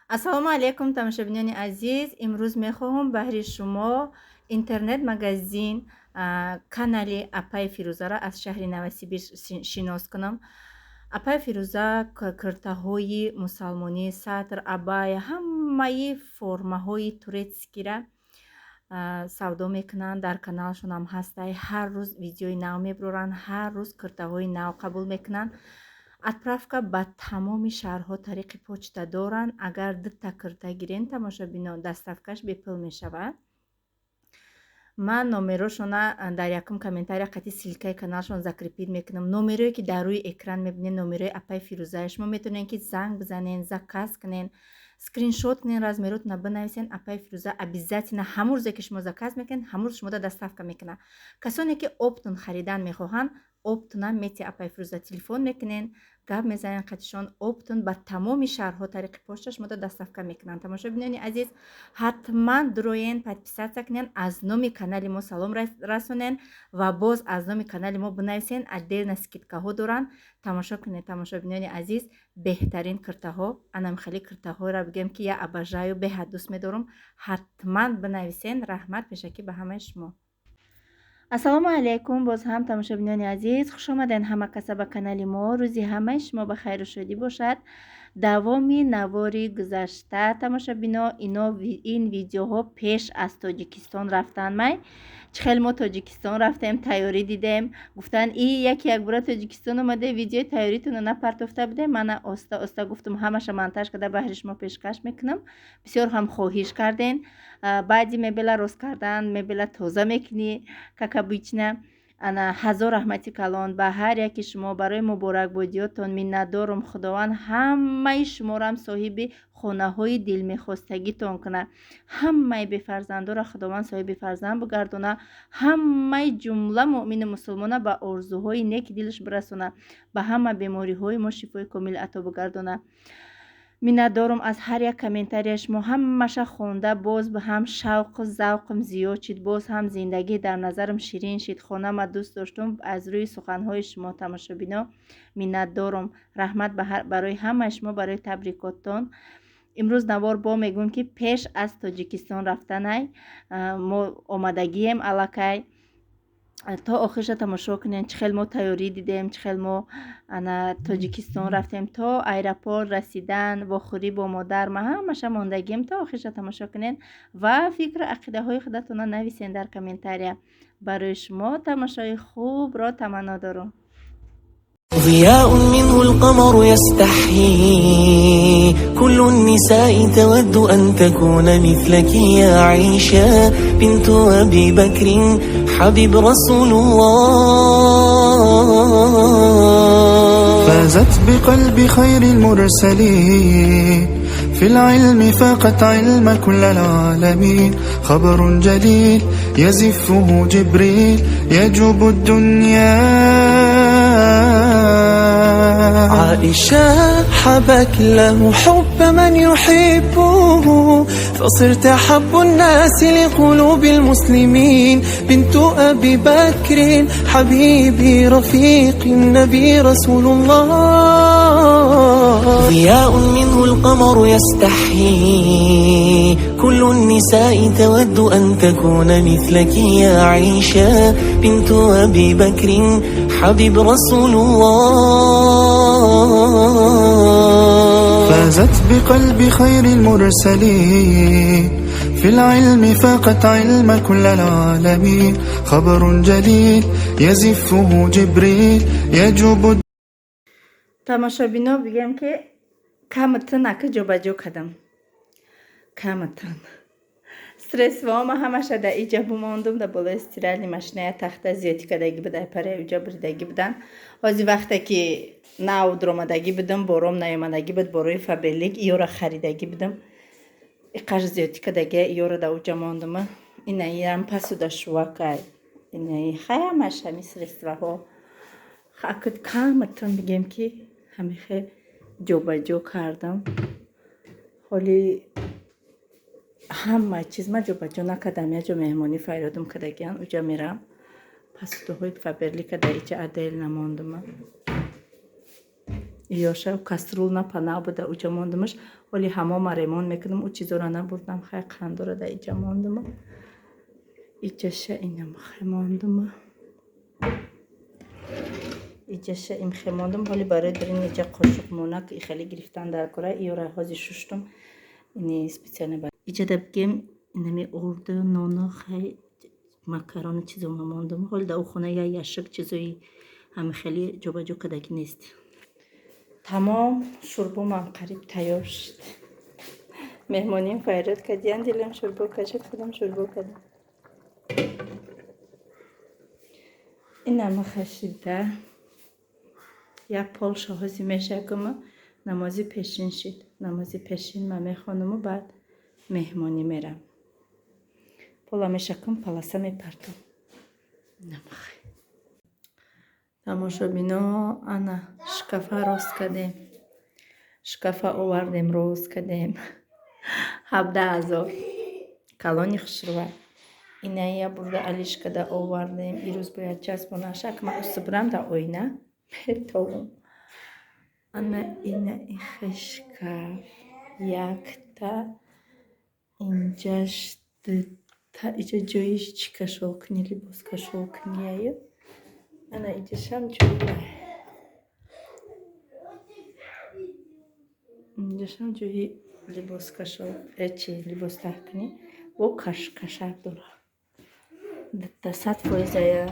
Ассалому алайкум, тамошобинони азиз. Имрӯз мехоҳам баҳри шумо интернет магазин, канали апаи Фирӯзаро аз шаҳри Новосибирск шинос кунам. Апаи Фирӯза киртаҳои мусалмонӣ, сатр, абая, ҳамаи формаҳои турецкий ра савдо мекунанд. Дар каналшонам ҳастай. Ҳар рӯз видеои нав мебуроранд, ҳар рӯз киртаҳои нав қабул мекунанд. Отправка ба тамоми шаҳрҳо тариқи почта доранд. Агар дута кирта гирен, тамошобино, доставка ш бепул мешавад. Ман номерошона дар якум комментария қати ссылка и каналшон закрепить мекунам. Номерое, ки дар рӯи экран мебинед, номерои апаи Фирӯза. Шумо метавонед, ки занг бизанен, заказ кунен, скриншот кунен, размеротона бинависен. Апаи Фирӯза обязательно ҳамон рӯзе, ки шумо заказ мекунед, ҳамон рӯз шумода доставка мекунад. Касоне, ки оптом харидан мехоҳанд, оптом ам мети апаи Фирӯза телефон мекунен, гап мезанен қатишон, оптом ба тамоми шаҳрҳо тариқи почта шумода доставка мекунанд. Тамошобинони азиз, ҳатман дуроен, подписаться кунен, аз номи канали мо салом расонен ва боз аз номи канали мо бинависен. Отдельно скидка ҳо доранд, тамошо кунед. Тамошобинони азиз, беҳтарин киртаҳо, анам хеле киртаҳоро бигем, ки я обожаю, беҳад дӯст медорам. Ҳатман бинависен. Раҳмат пешакӣ ба ҳамаи шумо. Ассалому алайкум боз ҳам, тамошобинони азиз. Хушомаден ҳама каса ба канали мо. Рӯзи ҳамаи шумо ба хайру шодӣ бошад. Давоми навори гузашта, тамошобино, ино ин видеоҳо пеш аз Тоҷикистон рафтан май. Чӣ хел мо Тоҷикистон рафтем, тайёрӣ дидем. Гуфтанд, и яки якбора Тоҷикистон омаде, видеои тайёритонро напартофта будем. Мана оста оста гуфтум, ҳамаша монтаж карда баҳри шумо пешкаш мекунам. Бисёр ҳам хоҳиш карден. Баъди мебела рост кардан, мебела тоза мекунӣ, как обычно. Ана, ҳазор раҳмати калон ба ҳар яки шумо барои муборакбодиётон. Миннатдорум. Худованд ҳамаи шуморо соҳиби хонаҳои дилмехостагитон кунад. Ҳамаи бефарзандоро Худованд соҳиби фарзанд бигардонад. Ҳамаи ҷумла муъмину мусулмона ба орзуҳои неки дилаш бирасонад. Ба ҳама бемориҳои мо шифои комил ато бигардонад. Миннатдорум аз ҳар як комментария шумо. Ҳамаша хонда, боз ҳам шавқу завқам зиёд шид, боз ҳам зиндагӣ дар назарам ширин шид. Хонама дӯст доштум аз рӯи суханҳои шумо, тамошобино. Миннатдорум. Раҳмат барои ҳамаи шумо, барои табрикоттон. Имрӯз навор бо мегӯем, ки пеш аз Тоҷикистон рафтанай мо омадагием аллакай. То охирша тамошо кунем, чӣ хел мо тайёрӣ дидем, чӣ хел мо ана Тоҷикистон рафтем, то аэропорт расидан, вохӯрӣ бо модар. Ма ҳамаша мондагием. То охирша тамошо кунед ва фикру ақидаҳои худатонро нависен дар комментария. Барои шумо тамошои хубро таманно дорум. ضياء منه القمر يستحيي، كل النساء تود أن تكون مثلك يا عائشة بنت أبي بكر حبيب رسول الله. فازت بقلب خير المرسلين، في العلم فاقت علم كل العالمين. خبر جليل يزفه جبريل يجوب الدنيا. عائشة، حبك له حب من يحبه، فصرت أحب الناس لقلوب المسلمين. بنت أبي بكر حبيبي رفيق النبي رسول الله. ضياء منه القمر يستحيي، كل النساء تود أن تكون مثلك يا عائشة بنت أبي بكر حبيب رسول الله. فازت بقلب خير المرسلين، في العلم فاقت علم كل العالمين. خبر جليل يزفه جبريل يجوب Тамошобино, бигем, ки камтун ака ҷобаҷо кардам. Камтун средство ма ҳамаша дар иҷа бумондум, дар болои стиральный машина я тахта зиёдӣ кардагӣ буда, параи уҷа буридагӣ будан. Ҳози вақте ки нав дуромадагӣ будам, бором наёмадагӣ буд, борои Фаберлик иёра харидагӣ будам. Иқаш зиёдӣ кардагия, иёра дар уҷа мондума. Инаиам посуда шувакай, инаи хай, ҳамаш ҳами средство ҳо. Акд камтун бигем, ки ҳамихе ҷобаҷо кардам. Ҳоли ҳама чиз ман ҷобаҷо накардам. Як ҷо меҳмонӣ фарёдум кардагиан, уҷа мерам. Посуда ҳои Фаберлика дар иҷа отдельно мондума. Ёша каструл на пана буда, уҷа мондумаш. Ҳоли ҳамома ремонт мекунам, ӯ чизоро набурдам. Хай, қандора да иҷа мондума. Иҷаша инам хай мондума. Иҷаша имхе мондум. Ҳоли барои дурин иҷа қошуқ монак ихеле гирифтан дар кора. Иёра ҳози шуштум. Ини специально иҷада бигем, инами орду, нону, хай, макарону чизо мондум. Ҳоли да ӯ хона я яшик чизои ҳами хеле ҷобаҷо кардагӣ нест. Тамом, шӯрбомам қариб тайёр шуд. Меҳмоним файрод кардиян, дилам шӯрбо кашид, худам шӯрбо кардам. Инама хашида як пол шоҳози мешакума, намози пешин шид. Намози пешин ма мехонуму баъд меҳмонӣ мерам. Пола мешакум, паласа мепартом. Намахай. Тамошобино, ана шкафа рост кардем. Шкафа овардем, рост кардем. 17 000 калони хушрува. Иная бурда алишкада овардем. Ирӯз бояд часпона шак ма усубрам да оина. Метовум. Ана ина ихе шкаф якта, инҷаш дута, иҷа ҷои чӣ кашол кунӣ, либос кашол кунияю. Ана иҷашам ҷои, инҷашам ҷои либос кашол, чи либос таҳ кунӣ, бо кашкашак дора. Дута 100%-ая.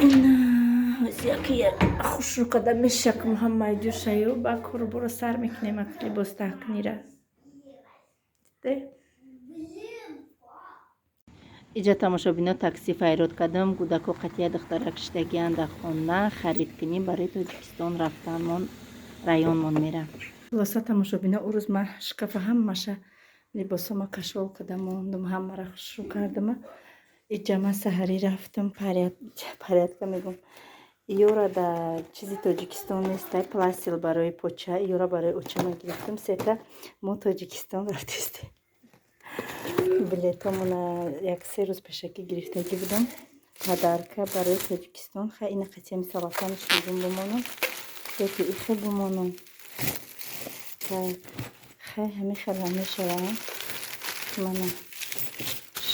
Ина яке хушрӯ када мешакм ҳамаи ҷӯшаю, ба кору боро сар мекунем, ак либос таҳ кунира. Иҷа, тамошобино, такси файрод кардам. Гудако қатия духтарак шидагиянд дар хона. Харидкунӣ барои Тоҷикистон рафтанмон районмон мерам. Хулоса, тамошобино, ӯ рӯз ма шкафа ҳамаша либосома кашол карда мондум, ҳамаро хушрӯ кардама. Иҷа ма саҳарӣ рафтам, порядка мегӯм. Иёра дар чизи Тоҷикистон нестай, пластил барои поча, иёра барои очама гирифтам сета. Мо Тоҷикистон рафтистем. Билетомона як се рӯз пешакӣ гирифтагӣ будам. Подарка барои Тоҷикистон. Хай, ина қатиями салафанаш мегӯм бимонам ёки ихе бимонам. Так, хай, ҳами хела мешавам. Мана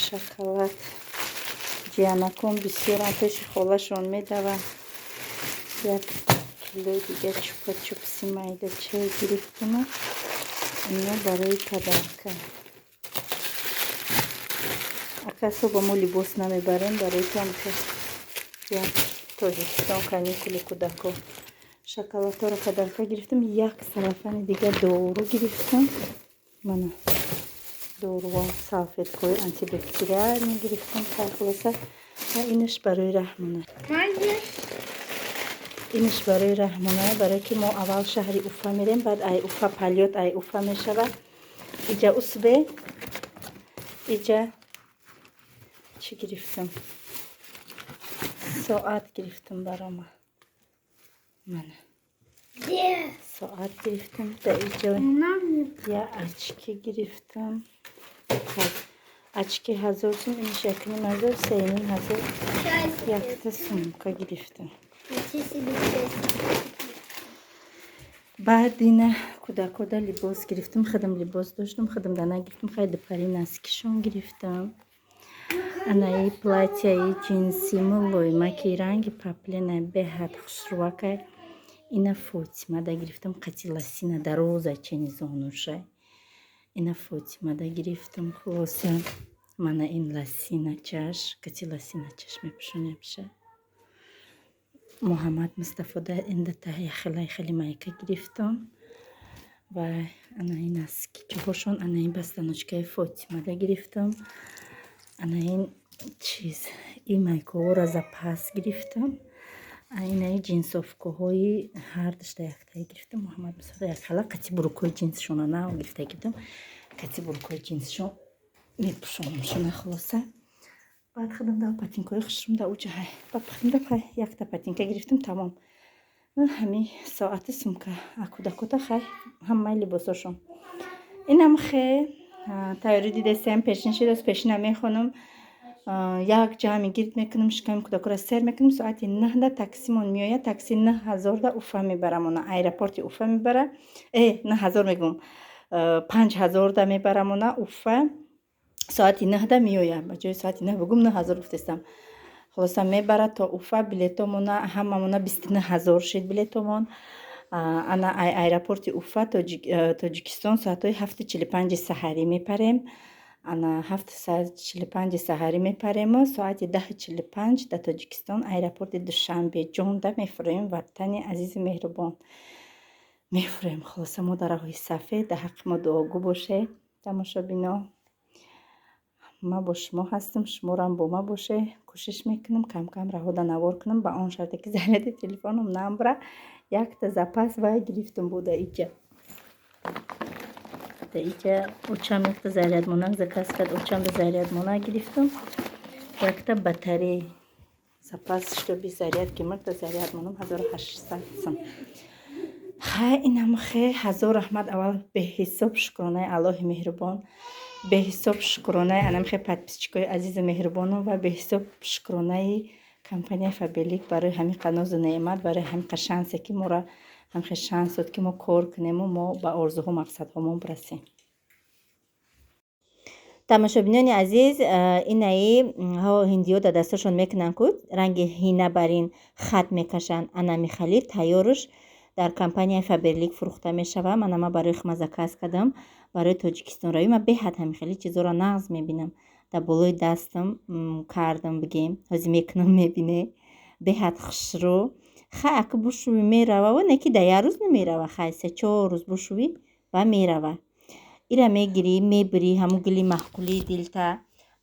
шоколад ҷиянакон бисёрам, пеши холашон медаванд. Як килои дига чупа чупси майда чай гирифтиму ино барои подарка. Акасо ба мо либос намебарем барои там як Тоҷикистон каникули кӯдако. Шоколадҳоро подарка гирифтам, як салафани дига дору гирифтам. Мана доруо, салфеткаҳои антибактериалӣ гирифтам. Хулоса, инаш барои Раҳмона. Инаш барои Раҳмона, барое ки мо аввал шаҳри Уфа мерем, баъд ай Уфа полёт ай Уфа мешавад. Иҷа усбе, иҷа чӣ гирифтам? Соат гирифтам барома. Мана. Соат гирифтам. Да иҷа я очки гирифтам. Очки 1000 сум, инаш 1500, 3500. Якта сумка гирифтам. Баъд ина кӯдакода либос гирифтам. Худам либос доштам, худам да нагирифтам. Хай, дупари носкишон гирифтам. Анаи платьяи ҷинси мулоимаки ранги поплина, беҳад хушрӯвакай. Ина Фотимада гирифтам, қати лосина дароза, чени зонушай. Ина Фотимада гирифтам. Хулоса, мана ин лосиначаш, қати лосиначаш мепӯшонемша. Муҳаммад Мустафода индата яхелай хеле майка гирифтам ва ана ин носкичоҳошон. Ана ин бастаночкаи Фотимада гирифтам. Ана ин чиз, ин майкаҳоро запас гирифтам. Инаи ҷинсовкаҳои ҳар душта яктае гирифтам. Муҳаммад Мустафо якхела қати брюкҳои ҷинсшона нав гирифта гирифтам. Қати брюкҳои ҷинсшон мепӯшонамшона. Хулоса, баъд худам да ботинкаҳои хушрум да уҷа ҳай. Баъд худам хай якта ботинка гирифтам, тамом. Ҳами соати, сумка, а кӯдакота хай ҳамаи либосошон. Инам хе тайёрӣ дидесем, пешин шидост, пешина мехонам. Як ҷамъи гирд мекунем, шиками кӯдакоро сер мекунем. Соати 9-да таксимон меояд. Такси 9000-да Уфа мебарамона, аэропорти Уфа мебара. 9000 мегӯм, 5000-да мебарамона Уфа. Соати 9-да меояд. Ба ҷои соати 9 бугум, 9000 гуфтестам. Хулоса, мебарад то Уфа. Билетомона ҳамамона 29 000 шид билетомон. Ана, аэропорти Уфа Тоҷикистон соатҳои 7:45 саҳарӣ мепарем. Ана, 7:45 саҳарӣ мепарему соати 10:45 дар Тоҷикистон аэропорти Душанбе ҷонда мефуроем. Ватани азизу меҳрубон мефуроем. Хулоса, мо дар роҳи сафед, дар ҳаққи мо дуогӯ боше, тамошобино. Ман бо шумо ҳастам, шуморам бо ма боше. Кӯшиш мекунам камкам раҳода навор кунам, ба он шарте ки заряди телефоном намбура. Якта запас вай гирифтам буда иҷа. Да иҷа очам якта зарядмонак заказ кард, очам да зарядмонак гирифтам. Якта батарей запас, чтобы заряд ки мурд, заряд монам, 1800 сом. Хай, инам хе, ҳазор раҳмат. Аввал беҳисоб шукронаи Аллоҳи меҳрубон, беҳисоб шукронаи анамхе подписчикои азизу меҳрубонам ва беҳисоб шукронаи компанияи Фаберлик барои ҳамин нозу неъмат, барои ҳамин шансе, ки моро ҳамхе шанс дод, ки мо кор кунему мо ба орзуҳу мақсадҳомон бирасем. Тамошобинони азиз, инаи ҳо ҳиндиё дар дастошон мекунанд ку, ранги ҳина бар ин хат мекашанд. Анами хали тайёруш дар компанияи Фаберлик фурӯхта мешавад. Мана, ман барои хума заказ кардам барои Тоҷикистон равӣ. Ман беҳад ҳамин хели чизоро нағз мебинам. Дар болои дастам кардам, бигем, ҳозир мекунам, мебине, беҳад хушрӯ. Хай, ака, бушӯвӣ мерава, не ки дар як рӯз намерава, хай, 3-4 рӯз бушӯвӣ ва мерава. Ира мегирӣ, мебирӣ, ҳамун гули маъқулии дилта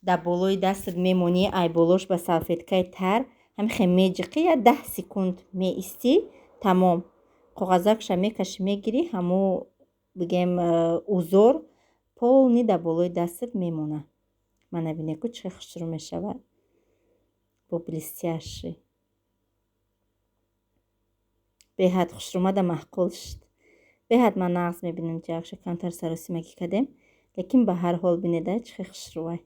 дар болои дастат мемонӣ, ай болош ба салфеткаи тар ҳамихе меҷиқӣ, я 10 секунд меистӣ, тамом. Коғазакша мекашӣ, мегирӣ, ҳамун, бигем, узор полный дар болои дастат мемонад. Мана, бинеку, чӣ хушрӯ мешавад бо блестящий. Беҳад хушрӯмада, маъқул шуд. Беҳад ман нағз мебинам. Ҷакша камтар саросимагӣ кардем, лекин ба ҳар ҳол бинеда, чӣ хел хушрӯвай,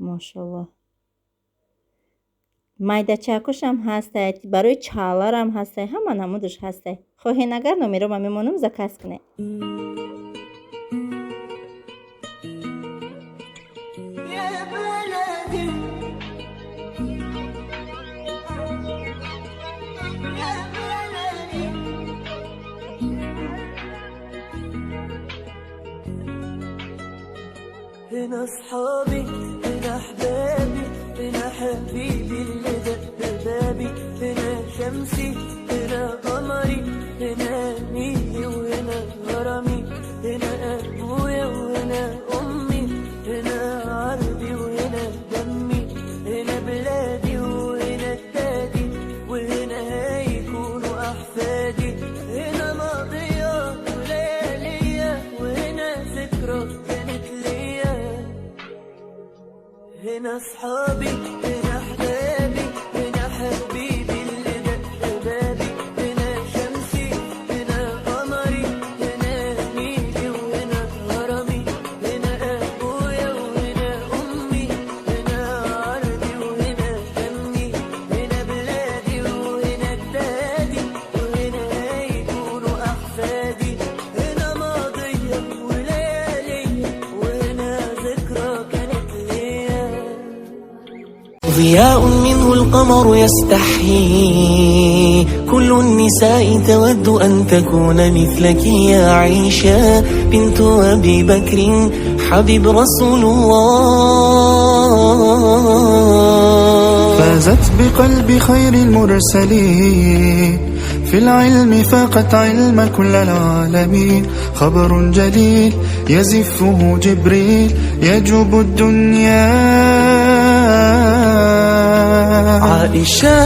мошаллоҳ. Майдачакушам ҳастай, барои чаларам ҳастай, ҳама намудаш ҳастай. Хоҳен агар, номерома мемонам, заказ кунед. يا بلدي يا بلدي هنا اصحابي، هنا احبابي، هنا حبيبي اللي دق بابي، هنا شمسي، هنا قمري، هنا نيلي وهنا هرمي، هنا ابويا وهنا امي، هنا عرضي وهنا دمي، هنا بلادي وهنا جدادي، وهنا هيكونوا احفادي، هنا ماضية وليالية، وهنا ذكرى كانت ليا. هنا اصحابي، هنا احبابي، هنا حبيبي اللي دق بابي، هنا شمسي، هنا قمري، هنا نيلي وهنا هرمي، هنا ابويا وهنا امي، هنا عرضي وهنا دمي، هنا بلادي وهنا جدادي، وهنا هيكونوا احفادي، هنا ماضية وليالية، وهنا ذكرى كانت ليا. ضياء منه القمر يستحيي، كل النساء تود أن تكون مثلك يا عائشة بنت أبي بكر حبيب رسول الله. فازت بقلب خير المرسلين، في العلم فاقت علم كل العالمين. خبر جليل يزفه جبريل يجوب الدنيا. عائشة.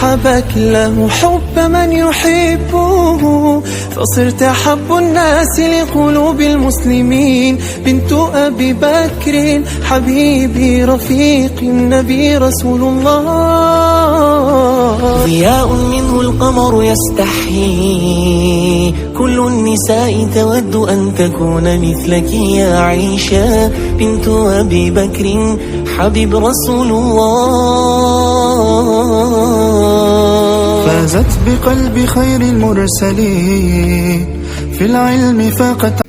حبك له حب من يحبه، فصرت أحب الناس لقلوب المسلمين. بنت أبي بكر حبيبي رفيق النبي رسول الله. ضياء منه القمر يستحيي، كل النساء تود أن تكون مثلك يا عائشة بنت أبي بكر حبيب رسول الله. فازت بقلب خير المرسلين في العلم فاقت.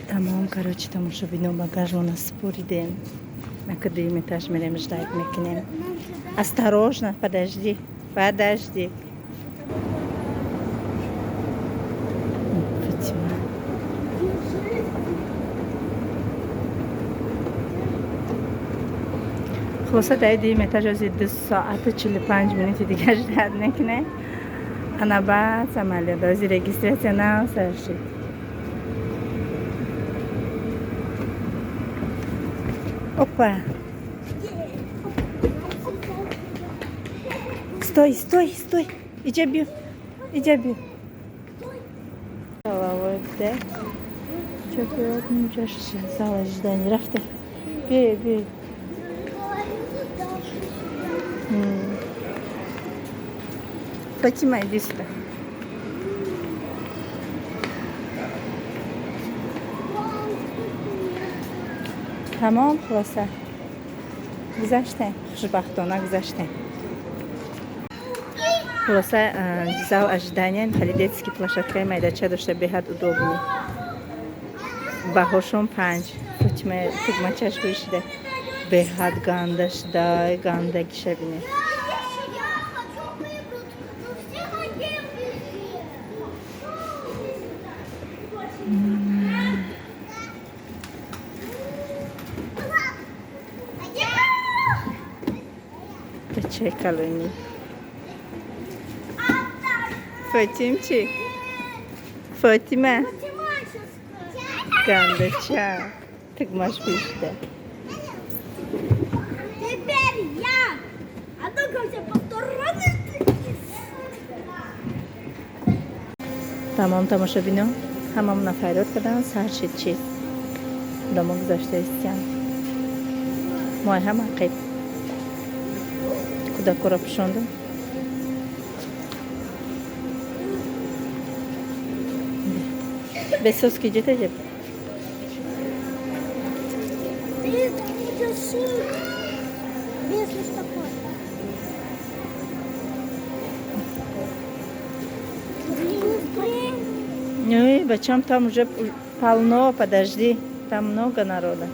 Тамом, короче, тамошобино, багажмона споридем. На дуюм этаж мерем, ждать мекунем. Осторожно, подожди, подожди. Фатима. Хулоса, дар дуюм этаж ози 2 соату 45 минути дигар ждать мекунем. Ана баъд самолёт. Ози регистрация нав сар шуд. Опа! Стой, стой, стой! Иҷа биё, иҷа биё. Головой где? Чё биёд, инҷа зал ожидания. Рафта. Биё, биё. Фатима, иди сюда. Тамом, хулоса. Гузаштем. Хушбахтона гузаштем. Хулоса, зал ожидания, хеле детский площадкаи майдача дошта, беҳад удобный. Баҳошон панҷ. Фатима тугмачаш бишида. Беҳад ганда шуда, гандагиша бинед. Я хочу выбрать, но все хотим везде. Бачаи калонӣ. Фатимчи. Фатима. Гандача. Тугмаш бишида. Теперь я. А ну-ка все повторно. Тамом, тамошобино, ҳамамона файрод кардан, сар шид чиз. Домо гузошта истиян. Мои ҳама қиб. Кӯдакҳоро пӯшондум. Бесоски ҷета ҷеб. Ты там будешь если что такое. Ой, бачам, там уже полно, подожди. Там много народа.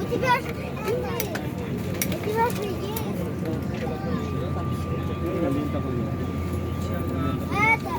У тебя же у тебя же есть. Это,